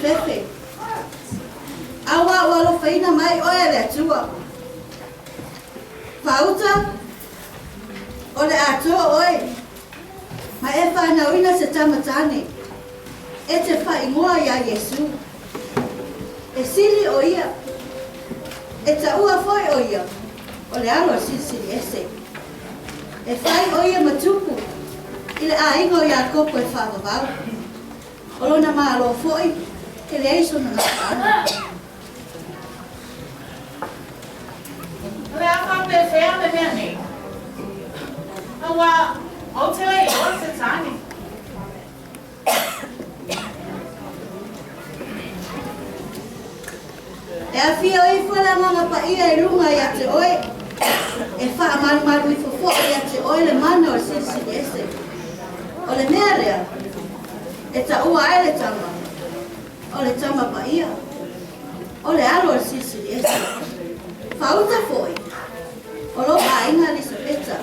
Fefe. Auā ua alofaina mai oe e le Atua. Faauta, o le atoa oe, ma e fanauina se tama tane, e te faaigoa iā Iesu. E sili o ia, e taua foi o ia o le Alo o le Silisili Ese. E fai o ia ma tupu i le aiga o Iakopo e faavavau. O lona Malo foi, e leai sona gafaaga. O le a faapefea le mea nei? Auā, ou te le iloa se tāne. E afio ifo le Agaga Paia i luga ia te oe, e faamalumalu ifo foi ia te oe le mana o le Silisili Ese. O le mea lea e taua ai le tama, o le Tama Paia, o le Alo o le Silisili Ese. Faauta foi, o lou aiga Elisapeta,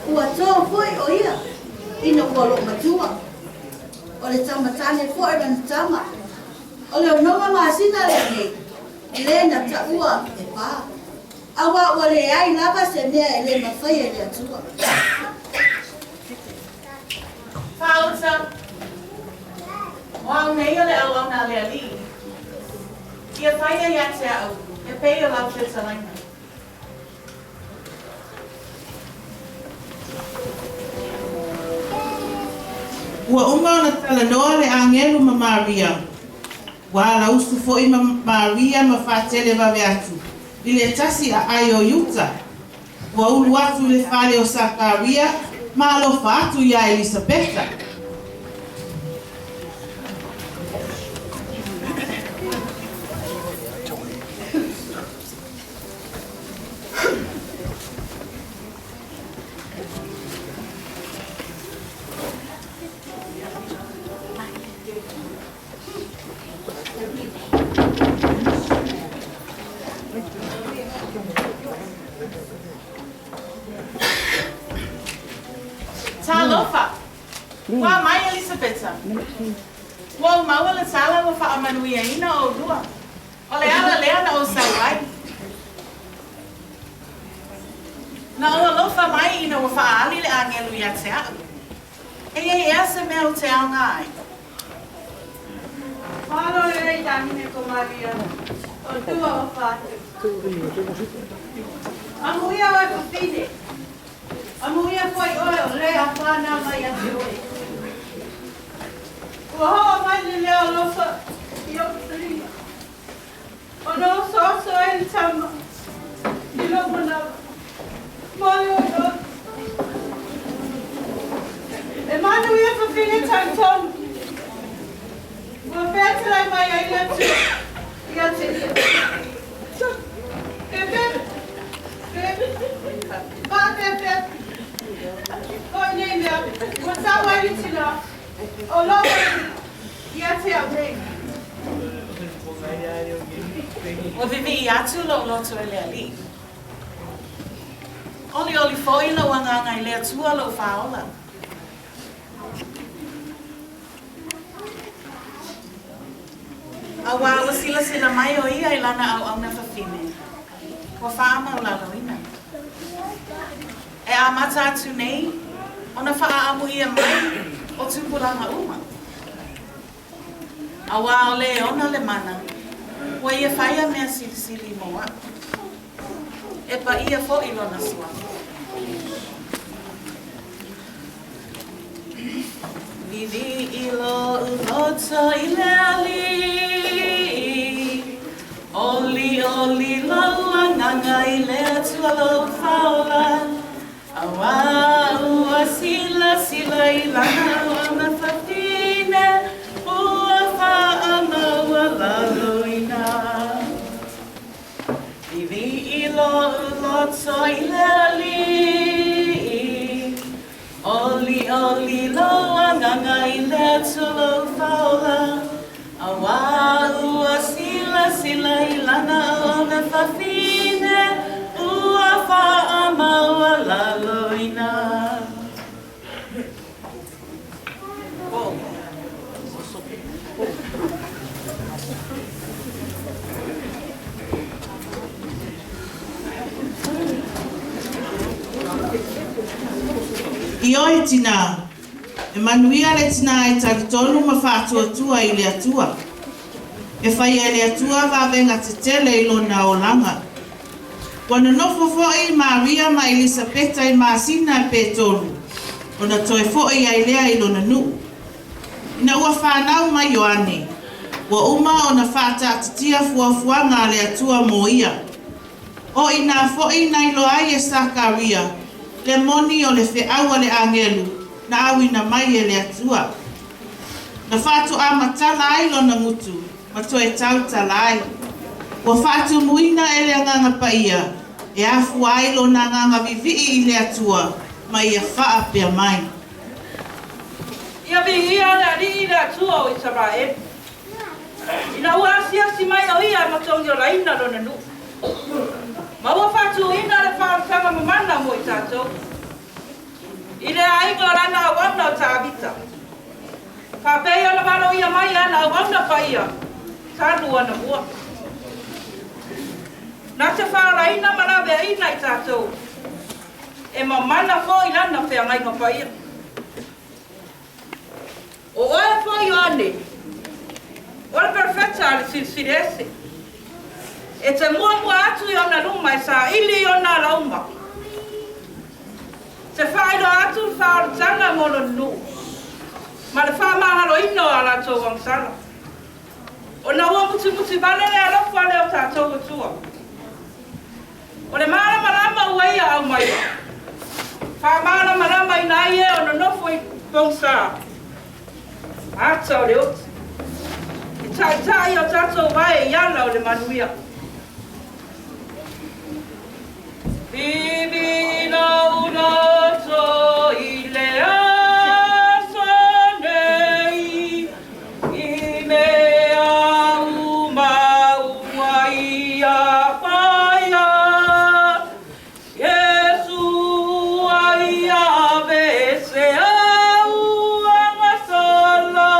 ua to foi o ia ina ua loomatua. O le tama tane foi lana tama, o le onoga masina lenei, le na taua e pā. Auā ua leai lava se mea e le mafai e le Atua. Faauta, O au nei o le auauna a le Alii, ia faia ia te au e pei o lau fetalaiga. Ua uma ona talanoa le agelu ma Maria. Ua alausu foi ma Maria ma faatele vave atu i le tasi aai o Iuta. Ua ulu atu i le fale o Sakaria ma alofa atu iā Elisapeta. Talofa! Ua mai Elisapeta. Ua ou maua le tala ua faamanuiaina oulua. O le ala lea na ou sau ai. Na ou alofa mai ina ua faaali le agelu ia te aʻu. E i ai ea se mea ou te aoga ai? Malo lelei tahine ko Maria, o tua o Fatu. Amuia oe fafine, amuia foi oe o le a whanau mai ia te oe. Ua hoo mai le leo alofa i oʻu talinga, ona osooso ai le tama i lou manawa. Mole oi oe. E manuia fafine talitonu, ua featalai mai ai le Atua ia te ia. Foi nei mea, ua tau ai le tina o lou alii ia te au nei. Ua vivii atu lou loto e le Alii. Olioli foi lou agaga i le Atua lou Faaola. Auā ua silasila mai ʻo ia i lana auauna fafine, ua faamaulaloina. E amata atu nei ona faaamu ʻia mai o tupulaga uma. Auā o le ona le mana, ua ia faia mea silisili mo aʻu. E paia foʻi lona suafa. Vivii loʻu loto i le Alii, Olioli lou agaga i le Atua lou Faaola, Auā ua silasila i lana auauna fafine, Ua faamaualaloina. Vivii loʻu loto i le Alii, Olioli lou agaga i le Atua lou Faaola, Auā ua silasila i lana auauna fafine, Ua faamaualaloina. Ioe tinā, e manuia le tinā e talitonu ma faatuatua i le Atua. E faia e le Atua vavega tetele i lona olaga. Ua nonofo foi Maria ma Elisapeta i masina pe tolu, ona toe foi ai lea i lona nuu. Ina ua fanau mai Ioane, ua uma ona faataatitia fuafuaga a le Atua mo ia. O i inā foi na iloa ai e Sakaria le moni o le feau a le agelu na auina mai e le Atua. Na faatoa matala ai lona gutu ma toe tautala ai. Ua faatumuina e le Agaga Paia e afua ai lona agaga vivii i le Atua ma ia faapea mai. Ia viia le Alii le Atua o Isaraelu, ina ua asiasi mai o ia e matogiolaina lona nuu, ma ua faatuina le faaolataga mamana mo i tatou, i le aiga o lana auauna o Tavita, faapei ona valoia mai e ana auauna paia talu anamua, na te faaolaina ma laveaina i tatou, e mamana foi lana feagaiga paia. O oe foi Ioane, o le perofeta a le Silisili Ese, e te muamua atu i ona luma e saili i ona alauma, te faailoa atu le faaolataga mo lona nuu, ma le faamagaloina o a latou agasala, ona ua mutimuti vale le alofa lea o tatou Atua. O le malamalama ua ia aumaia, faamalamalamaina ai e o nonofo i pogisa, ata o le oti, e taitai o tatou vae i ala o le manuia. Vivi lou loto i le aso nei, i mea uma ua ia faia, Iesu ai aveese au agasala,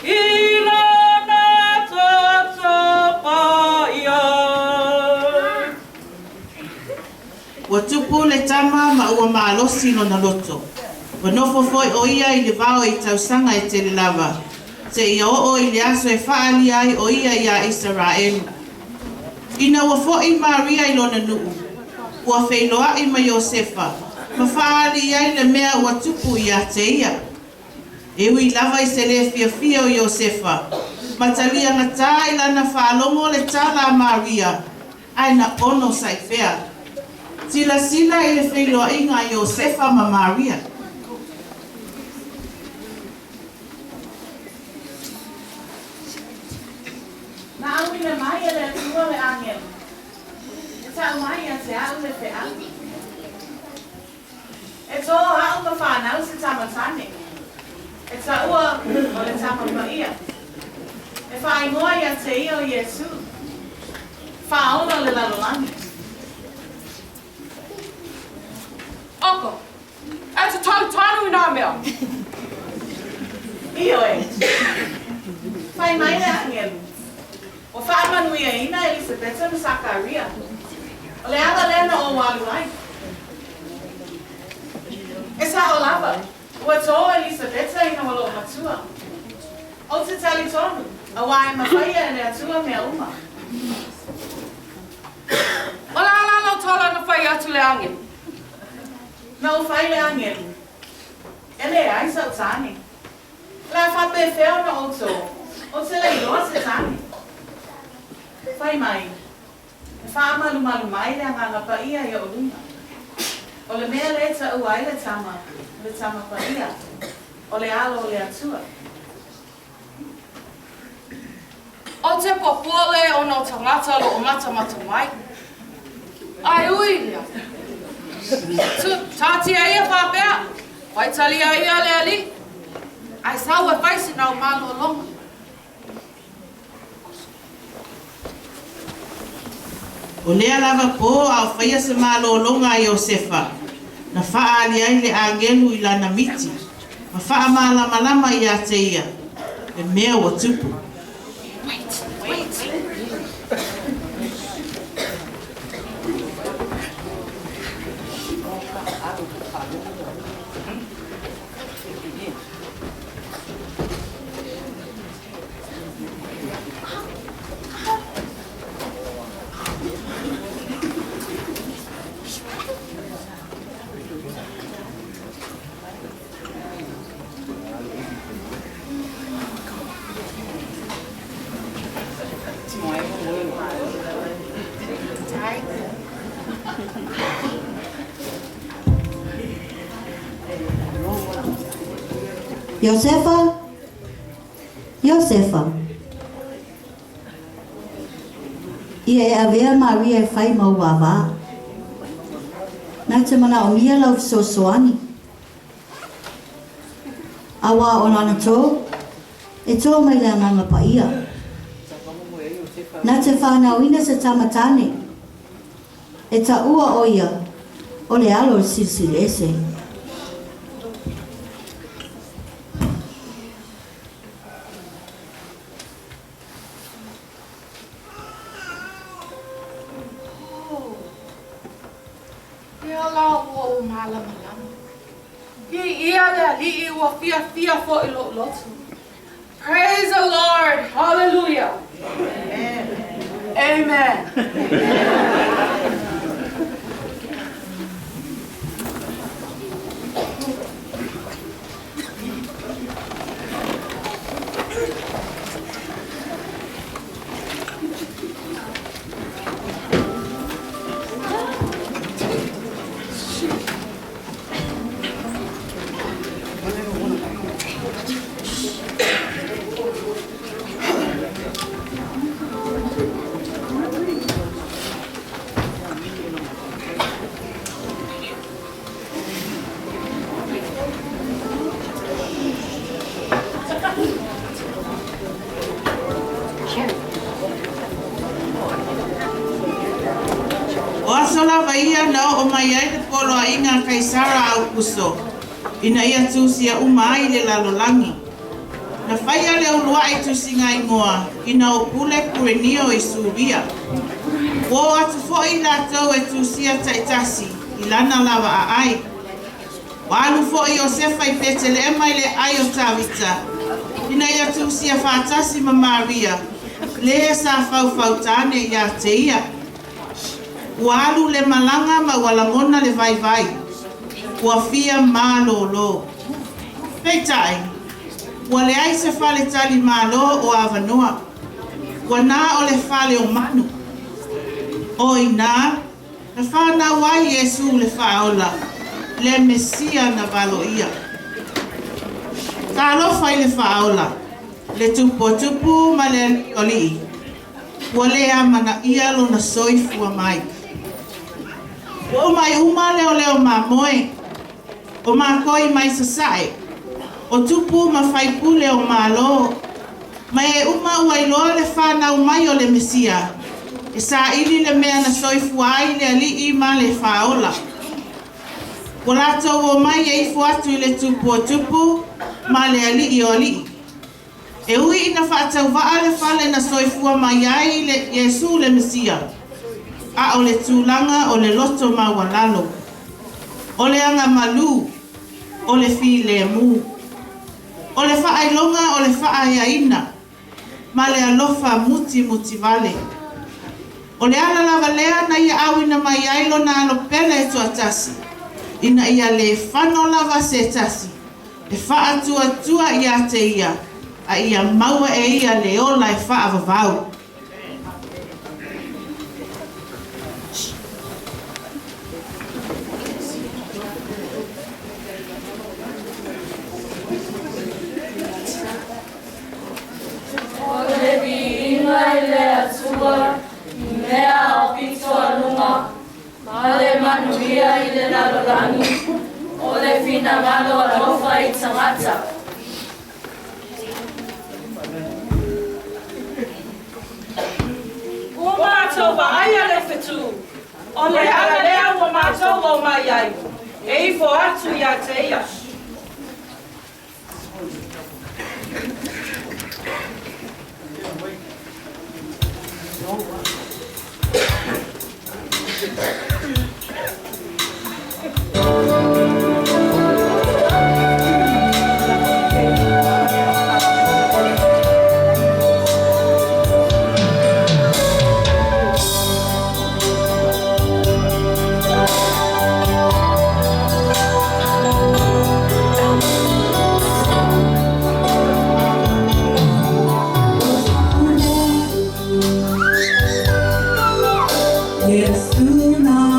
i lona toto paia. Ua tupu le tama ma ua malosi lona loto. Ua nofo foi o ia i le vao i tausaga e tele lava, seia oo i le aso e faaalia ai o ia iā Isaraelu. Ina ua foʻi Maria i lona nuu, ua feiloai ma Iosefa, ma faaali i ai le mea ua tupu ia te ia. E ui lava i se lē fiafia o Iosefa, ma taliagatā i lana faalogo le tala a Maria, ae na onosaʻi pea. Silasila i le feiloaiga a Iosefa ma Maria. Na auina mai e le Atua le agelu, e tau mai ia te a'u le feau, E tō a'u ma whanau se tama tane, e taua o le Tama Paia, e whaaingoa ia te ia o Iesu, Faaola o le lalolagi. Oko, e te tau tonu i nā mea. Ioe. Fai mai le agelu, Ua faamanuiaina Elisapeta ma Sakaria. O le ala lea na ou alu ai. E sao lava, ua tō Elisapeta ina ua loomatua. Ou te talitonu, auā e mafaia e le Atua mea uma. O le a la lau tala na fai atu le agelu? Na ou fai le agelu, E leai sa'u tane. O le a faapefea ona ou tō, ou te le iloa se tane? Fai mai, E faamalumalu mai le Agaga Paia i o'u luma. O le mea lea e taua ai le Tama, o le Tama Paia, o le Alo o le Atua. Ou te popole ona o tagata o loo matamata mai. Ae ui lea. Tu, taatia ia faapea, faitalia ia le Alii, ae sau e fai sina au malologa. O lea lava pō a o faia se malologa a Iosefa, na faaali ai le agelu i lana miti, ma faamalamalama iā te ia le mea ua tupu. Iosefa, Iosefa, ia e avea Maria e fai ma ou avā. Na te manaomia lau fesoasoani. Auā o lana tō, e tō mai le Agaga Paia. Na te whānauina se tama tāne, e taua ʻo ia o le Alo o le Silisili Ese. Oh, lea la ua ou mālamalama. Viia le Alii ua fiafia foi lou loto. Praise the Lord. Hallelujah. Amen. Amen. O aso lava ia na oo mai ai le poloaiga a Kaisara Aukuso ina ia tusia uma ai le lalolagi. Na faia le uluai tusiga igoa ina o pule Kurenio i Suria. Ua o atu foi i latou e tusia taitasi i lana lava aai. Ua alu foi Iosefa i Peteleema i le aai o Tavita, ina ia tusia faatasi ma Maria, le sa faufautane ia te ia. Ua alu le malaga ma ua lagona le vaivai, ua fia malōlō. Peitai, ua leai se faletalimalo o avanoa, ua na o le fale o manu. O i ina na fanau ai Iesū le Faaola, le Mesia na valoia. Talofa i le Faaola, le Tupu o Tupu ma le Alii o Alii, ua le amanaia lona soifua mai. Ua oo mai uma leoleo mamoe, o makoi mai sasae, o tupu ma faipule o Malo, ma e uma ua iloa le fanau mai o le Mesia, e saili le mea na soifua ai le Alii ma le Faaola. Ua latou omai e ifo atu i le Tupu o Tupu ma le Alii o Alii. E ui ina faatauvaa le fale na soifua mai ai le Iesū le Mesia, a o le tulaga o le loto maualalo, o le agamalu, o le filemu, o le faailoga o le faaeaina, ma le alofa mutimutivale. O le ala lava lea na ia auina mai ai lona alo pele e toatasi, ina ia le fano lava se tasi, e faatuatua ia te ia, a ia maua e ia le ola e faavavau. O le viiga i le Atua i mea aupito aluga, ma le manuia i le lalolagi, o le finagalo alofa i tagata. Ua matou vaaia le fetu, o le ala lea ua matou omai ai, e ifo atu ia te ia. Iesu na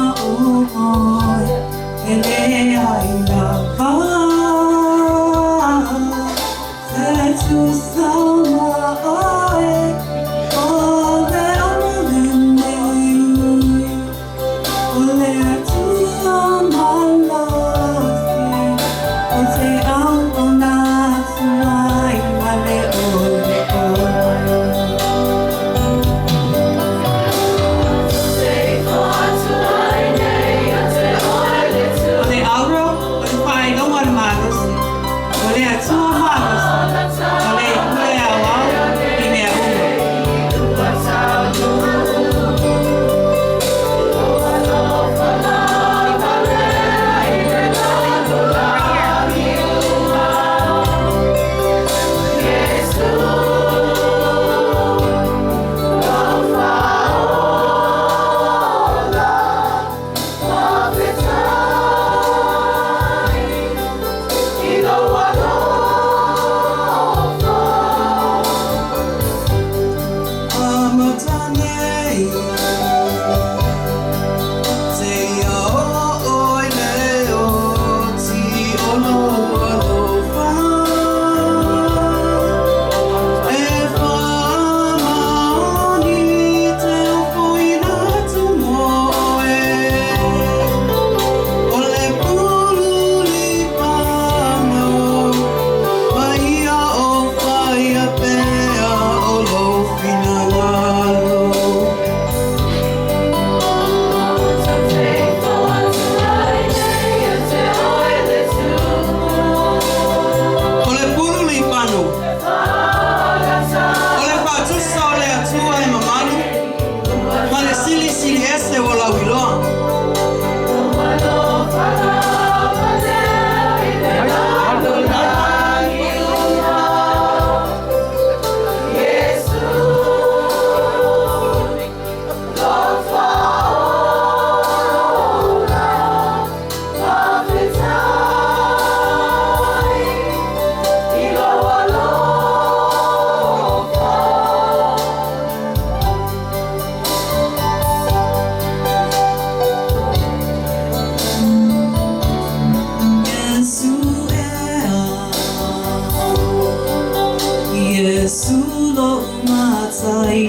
Matai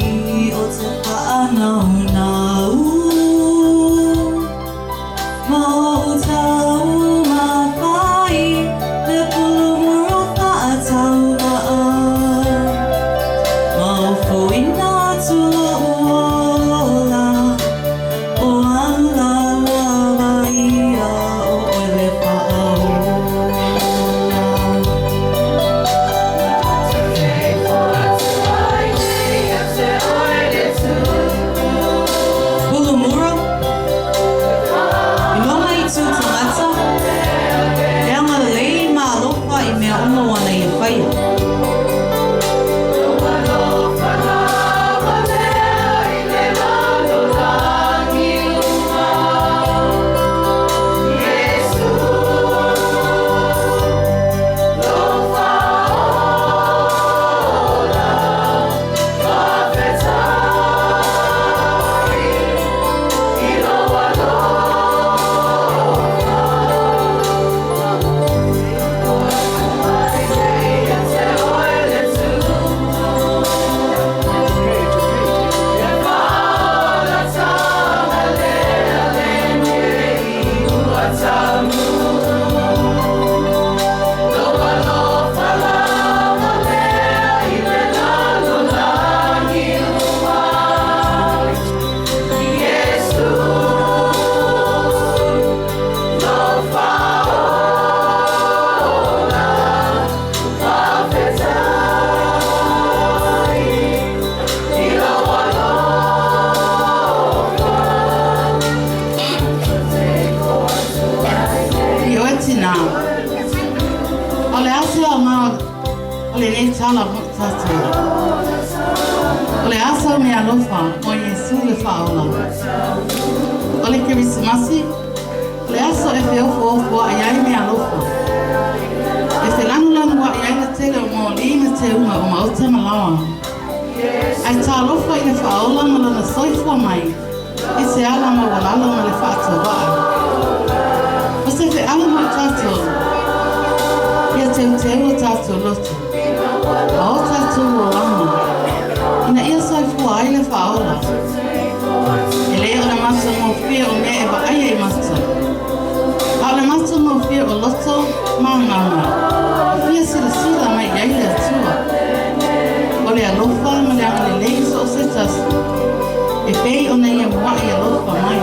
o te whānau nāu. Ma o tau mawhai le pulumura whaatau maa. Ma o fuina atu ola o ala lava ia o oe le whaaola. Pulumura, i lona i tū tangata, e agalelei ma alofa i mea uma o ana ia whaia. I oe tinā, o le a se aoga o lenei tala mo i tatou? O le aso o meaalofa o Iesu le Faaola. O le Kerisimasi, o le aso e feofoofoaʻi ai meaalofa, e felanulanuaʻi ai le tele o moli ma teuga o maota ma laoa. Ae talofa i le Faaola ma lona soifua mai i se ala maualalo ma le faatauvaa. O se feau mo i tatou, ia teuteu o tatou loto ma o tatou olaga, ina ia soifua ai le Faaola. E le o le matagofie o mea e vaaia i mata, a o le matagofie o loto ma agaga, e fia silasila mai i ai le Atua. O le alofa ma le agalelei i so o se tasi, e pei ona Ia muaʻi alofa mai.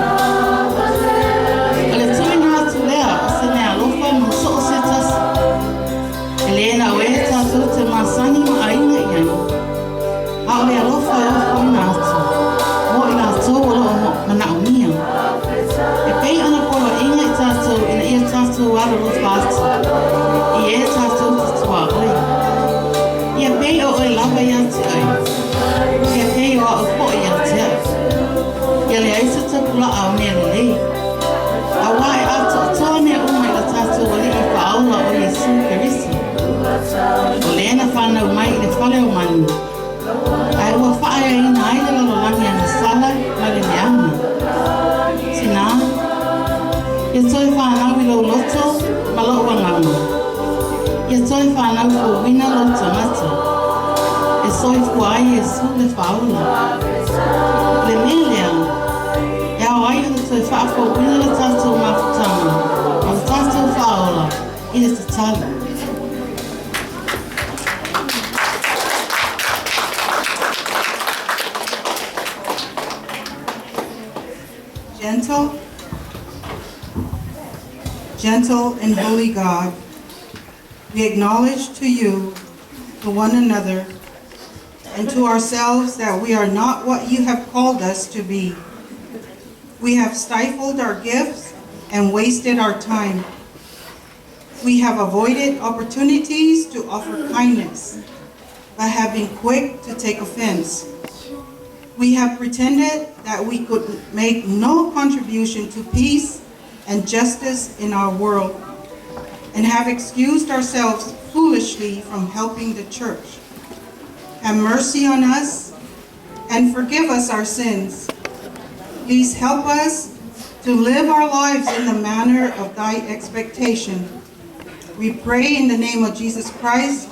O le tuuina atu lea o se meaalofa mo so o se tasi, e lē na o e tatou te masani ma aiga i ai, a o le alofa e ofoina atu mo i latou o lo o manaʻomia. E pei ona poloaiga i tatou ina ia tatou alolofa atu i e tatou te tuaoi. Ia pei o oe lava ia te oe, ia pei o aʻu foʻi ia te aʻu. Ia leai se tapulaa o mea lelei, auā e atoatoa mea uma i lo tatou Alii Faaola o Iesu Keriso, o lē na fanau mai i le fale o manu, ae ua faaeaina ai le lalolagi agasala ma le leaga. Tinā, ia toe fanau i lou loto ma lou agaga, ia toe fanau fouina lou tagata, e soifua ai Iesu le Faaola. O le mea lea, e ao ai ona toe faafouina le tatou mafutaga ma le tatou faaola i le tatalo. Gentle, gentle and holy God, we acknowledge to you, to one another, and to ourselves that we are not what you have called us to be. We have stifled our gifts and wasted our time. We have avoided opportunities to offer kindness, but have been quick to take offense. We have pretended that we could make no contribution to peace and justice in our world, and have excused ourselves foolishly from helping the church. Have mercy on us and forgive us our sins. Please help us to live our lives in the manner of thy expectation. We pray in the name of Jesus Christ,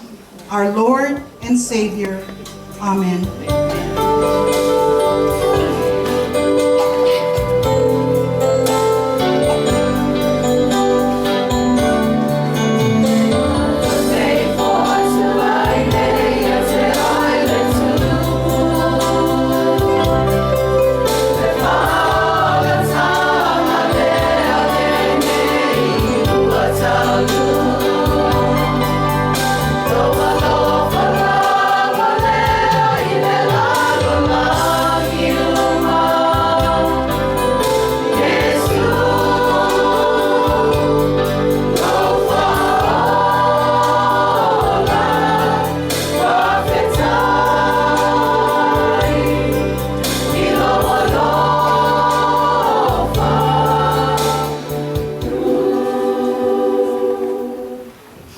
our Lord and Savior. Amen.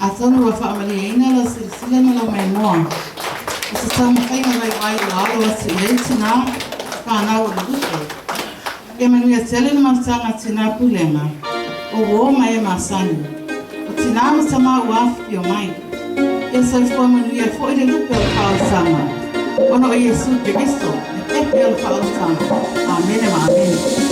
Atonu ua faamalieina lau silasila ma lau maimoa i se taumafaiga vaivai ua alo atu i ai tinā fanau o le lupe. Ia manuia tele le mafutaga a tinā pulega, o uō ma e masani, o tinā ma tamā ua afifio mai. Ia soifua manuia foi le lupe o le faaolataga, ona o Iesu Keriso, le pepe o le faaolataga. Amene ma amene.